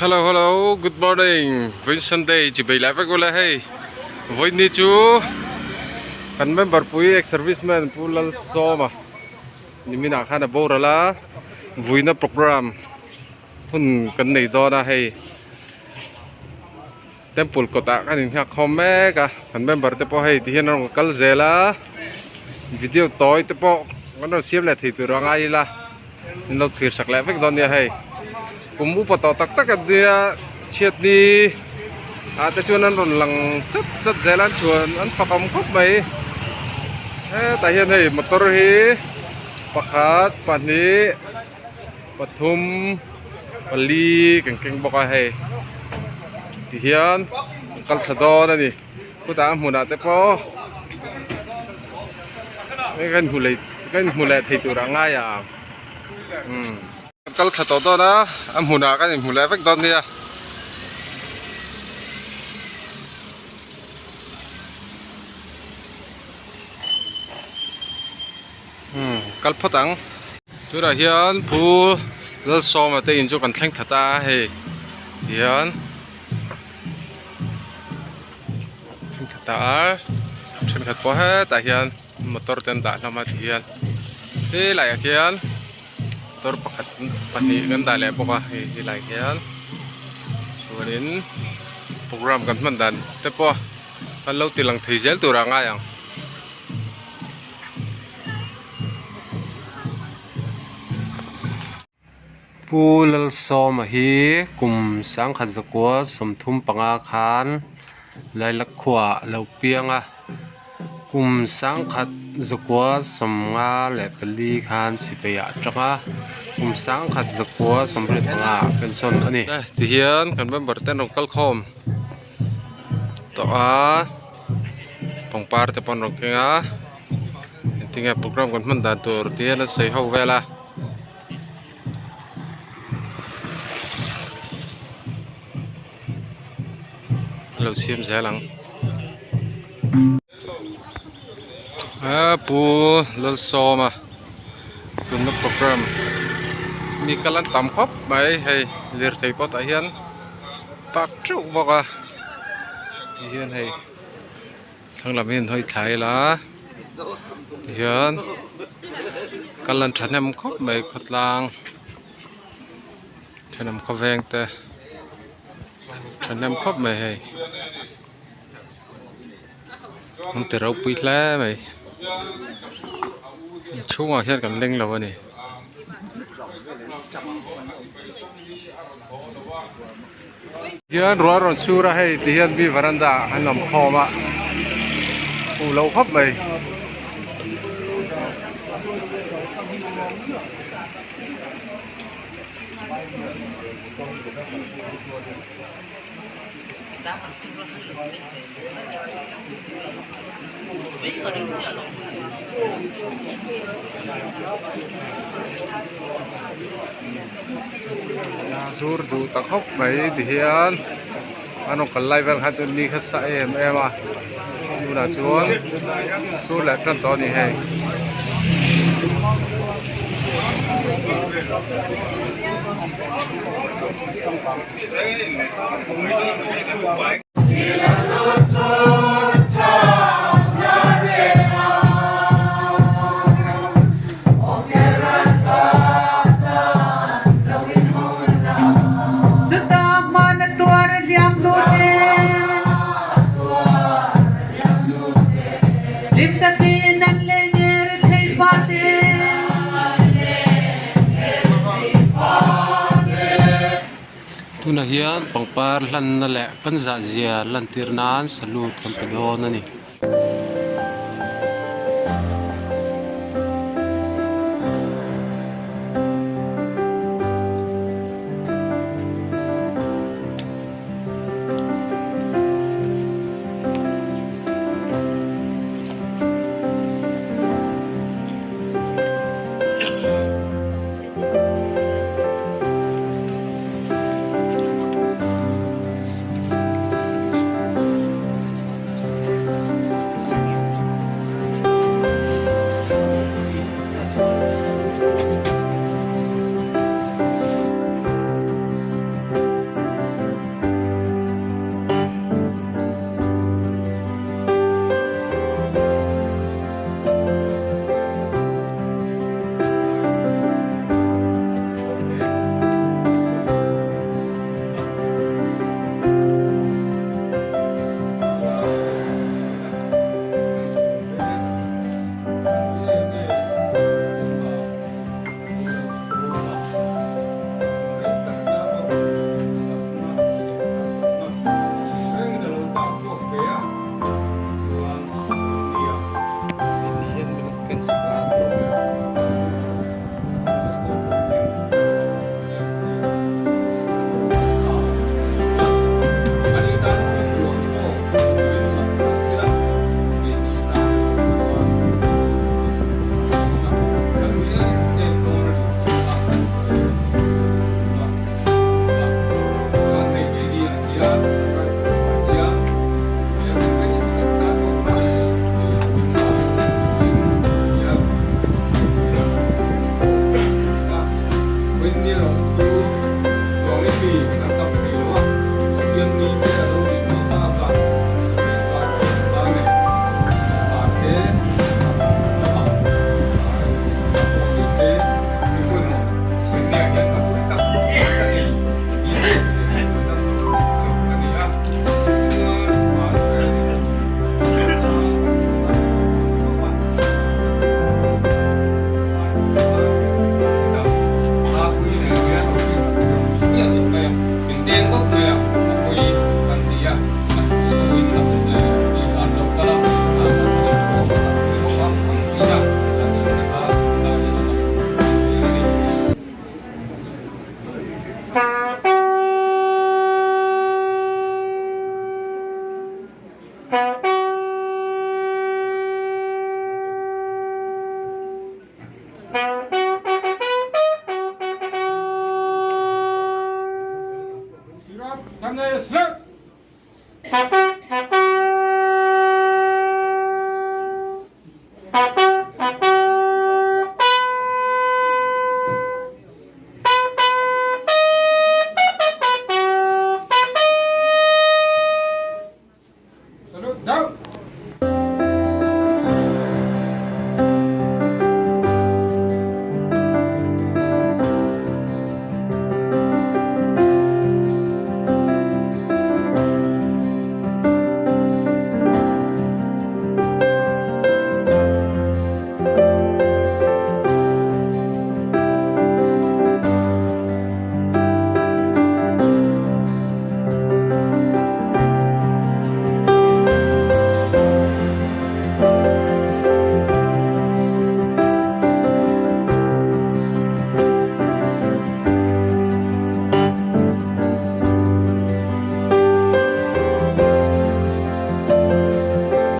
Hello hello good morning vawiin sunday chi bei lai vek ula hei vawiin ni chu kan member pui ex serviceman pu Lalsawma nimin ah khan a boral a vuina program hun kan nei dawn a hei temple kawt ah kan inghak khawm mek a kan member te pawh hei ti hian an rawn kal zel a video tawi te pawh kan rawn siam leh thei tur a ngai ila min lo thlir sak leh vek dawn nia hei kum upa tawh tak tak an nia chhiatni ah te chuan an rawn lang chat chat zel a an chhuan an fak awm khawp mai hetah hian hei motor hi pakhat pahnih pathum pali kan keng bawk a hei tihian an kal thla dawn a ni khutah a hmunah te pawh kan hmu leh kan hmu leh thei tur a ngai ang umm kan kal thla tawh dawn a a hmunah kan inhmu leh vek dawn nia. Umm kal phawt ang. Tunah hian Pu Lalsawma te in chu kan thleng that a hei tihian thleng that ta a thenkhat pawh hetah hian motor te an dah hlawm a tihian helaiah khian motor pakhat pahnih kan dah leh bawk a hei helaiah khian chuanin program kan hman dan te pawh an lo ti lang thei zel turah a ngai ang. Pu Lalsawma hi kum sangkhat zakua 35 khan Lailak khuaah a lo piang a, kum sangkhat zakua 54 khan sipai ah a tang a, kum sangkhat zakua 75 ah pension a ni. Tihian kan member te an rawn kal khawm tawh a, pangpar te pawh an rawn keng a. Engtinge program kan hman dan tur tih hian an sawi ho vel a. A lo siam zel ang. A pu Lalsawma tunna program mi kal an tam khawp mai hei lirthei pawh tah hian park teuh bawk a tihian hei. Thlang lam hi an hawi thla ila tihian kal an thahnem khawp mai khawtlang thenawm khawveng te thahnem khawp mai hei an ti ropui hle mai chhungah hian kan leng lo a ni. Hian ruah rawn sur a hei ti hian mi varanda ah an awm khawm a fuh loh khawp mai. Sur duh ta khawp mai ti hian an rawn kal lai vel khan chuan ni kha sa em em a tunah chuan sur leh tan tawh a ni hei. Tunah hian pangpar hlanna leh kan zah zia lantir nan salute kan pe dawn a ni. Ram,